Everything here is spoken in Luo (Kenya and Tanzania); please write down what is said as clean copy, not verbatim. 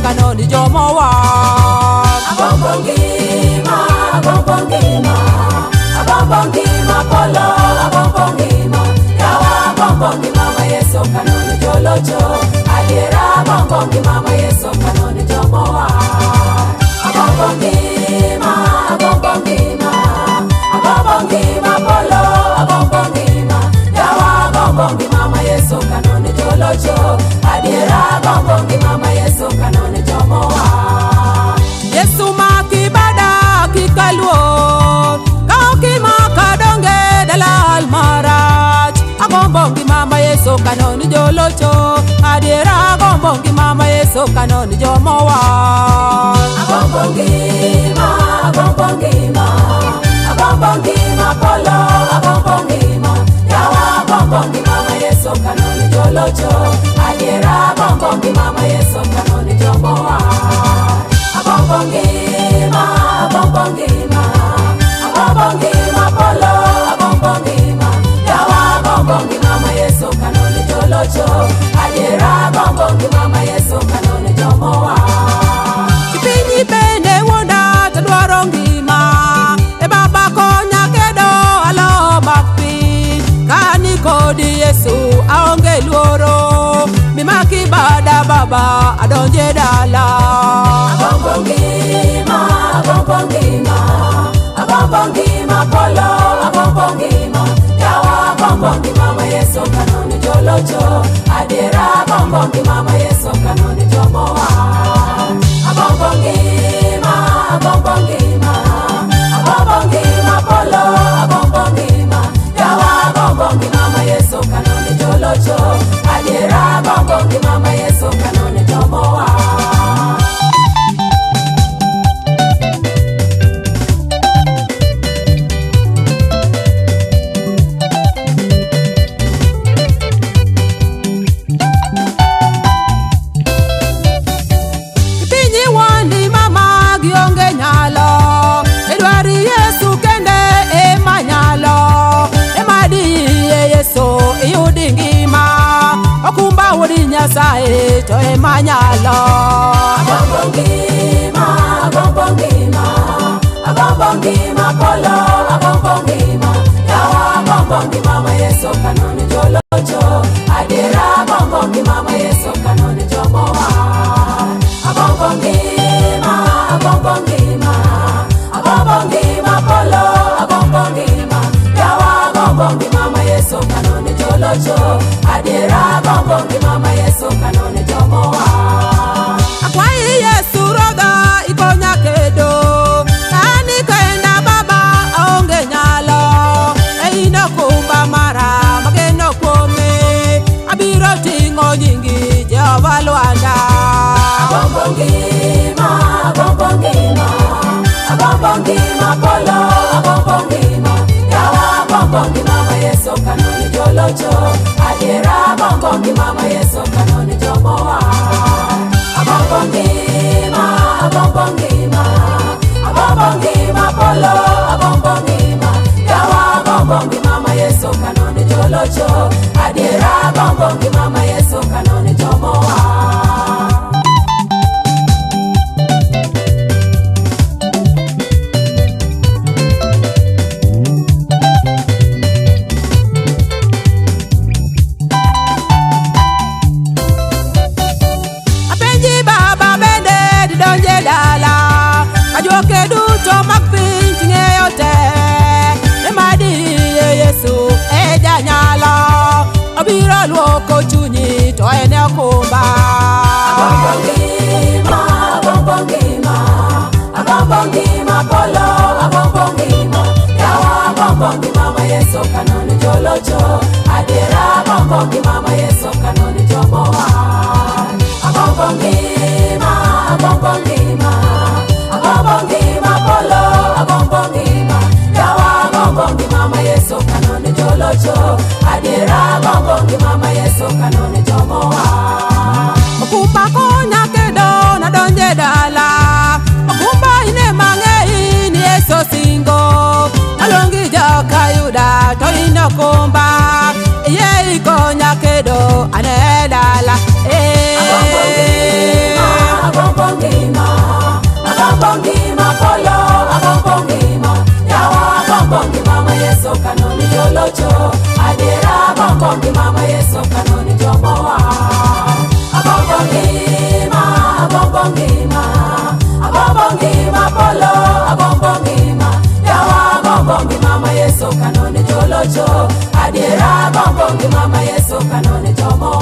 kanoni jomowar. Agombo ngima, agombo ngima, agombo ngima polo, agombo ngima, yawa agombo ngima ma Yesu kanoni jolocho. Adiera agombo ngima ma Yesu kanoni jomowar. Agombo ngima, agombo ngima, agombo ngima polo, agombo ngima, yawa agombo ngima ma Yesu kanoni jolocho. Adiera agombo ngima ma Yesu kanoni jomowar. Yesu makibada kikaluor, ka ok imaka donge dalal marach. Agombo ngima ma Yesu kanoni jolocho. Adiera agombo ngima ma Yesu kanoni jomowar. Agombo ngima, agombo ngima, agombo ngima polo, agombo ngima, yawa agombo ngima ma Yesu kanoni jolocho. Adiera agombo ngima ma Yesu kanoni jomowar. Agombo ngima, agombo ngima, agombo ngima polo, agombo ngima, yawa agombo ngima ma Yesu kanoni jolocho. Adiera agombo ngima ma Yesu kanoni jomowar. Kipinyi bende wuonda to dwaro ngima. E baba konya kedo alo mak piny. Ka ni kodi Yesu aonge luoro. Mimaki bada baba adonje dala. Agombo ngima, agombo ngima, agombo ngima polo, agombo ngima, yawa agombo ngima ma Yesu kanoni jolocho. Adiera agombo ngima ma Yesu kanoni jomowar. Agombo ngima, agombo ngima, agombo ngima polo, agombo ngima, yawa agombo ngima ma Yesu kanoni jolocho. Adiera agombo ngima ma Yesu kanoni jomowar. Pinyi wandi mama gionge nyalo. Idwari Yesu kende ema nyalo. Ema diye Yesu iyudi ngima. Okumba wuod Nyasaye to ema nyalo. Agombo ngima, agombo ngima, agombo ngima polo, agombo ngima, yawa agombo ngima ma Yesu kanoni jolocho. Adiera agombo ngima ma Yesu kanoni jomowar. Agombo ngima, agombo ngima, agombo ngima polo, agombo ngima, yawa agombo ngima ma Yesu kanoni jolocho. Adiera agombo ngima ma Yesu kanoni jomowar. Akwayi Yesu rodha ikonya kedo. Kani kenda baba aonge nyalo. E in okumba mara mageno kuome. Abiro ting'o nyingi Jehova Lwanda. Agombo ngima, agombo ngima, agombo ngima polo, agombo ngima, yawa agombo ngima ma Yesu kanoni jolocho. Adiera agombo ngima ma Yesu kanoni jomowar. Agombo ngima, agombo ngima, agombo ngima polo, agombo ngima, yawa agombo ngima ma Yesu kanoni jolocho. Adiera agombo ngima ma Yesu kanoni jomowar. Apenji baba bende didonje dala. Ajuoke duto mag piny ting'eyo te. Ema diye Yesu e janyalo. Obiro luoko chunyi to en e okumba. Agombo ngima, agombo ngima, agombo ngima polo, agombo ngima, yawa agombo ngima ma Yesu kanoni jolocho. Adiera agombo ngima ma Yesu kanoni jomowar. Agombo ngima, agombo ngima, agombo ngima polo, agombo ngima, yawa agombo ngima ma Yesu kanoni jolocho. Adiera agombo ngima ma Yesu kanoni jomowar. Okumba konya kedo nadonje dala. Okumba ine mang'eyi ni Yesu singo. Aluongi joka Yuda to in okumba. Yie ikonya kedo ane dala. Agombo ngima, agombo Agombo ngima polo, agombo ngima yawa, agombo ngima ma Yesu kanoni jolocho. Adiera agombo ngima ma Yesu kanoni jomowa. Agombo ngima, agombo ngima, agombo ngima polo, agombo ngima yawa, agombo ngima ma Yesu kanoni jolocho. Adiera agombo ngima ma Yesu kanoni jomowa.